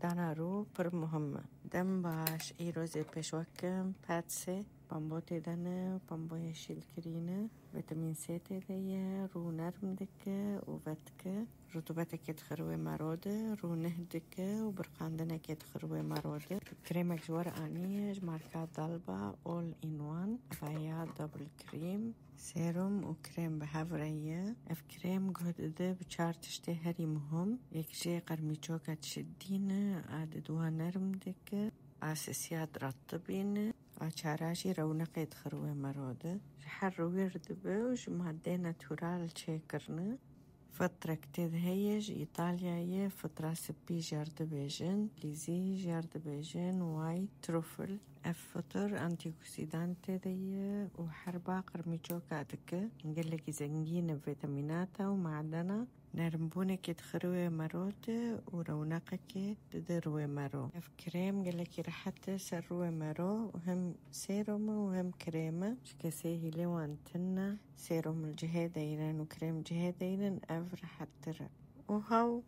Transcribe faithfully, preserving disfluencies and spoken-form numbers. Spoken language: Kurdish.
Dana rû pir muhim e. Dem baş, îro zê pêşwekim, petsê, pambo tê de ne, pambo yeşîl kirî ne, vîtamîn C tê de ye, rû nerm dike û vedike. Rutubeteke dixir wê mero de, rû nih dike û birqandineke dixir wê mero de. Krêmek ji we re aniye ji marka Dalba All in One, vaya Double Cream. Serum û krêm bi hev re ye. Ev krêm guh dide bi çar tiştê herî muhim. Yek jê qermîçoka dişidîne, a diduwa nerm dike, a sisiya diratibîne, a çara jî rewneqê dixir wê mero de. Ji her rûyê re dibe û ji madeyê natural çêkirine. Fitrek tê de heye, ji Îtalyayê, fitra spî jê re dibêjin, lîzî jê re dibêjin, white truffle. Ev fitir antîoksîdantê de ye û herba qirmîçoka dike. Gelekî zengîn e vîtamînata û madena. Nermbûnekê dixir wê mero de û rewneqekê dide rûyê mero. Ev krêm gelekî rehet e ser rûyê mero û hem serum e û hem krêm e. Ji kesê hîlê wan tune. Serum li cihê deynin û krêm cihê deynin, ev rehettir e. Û haw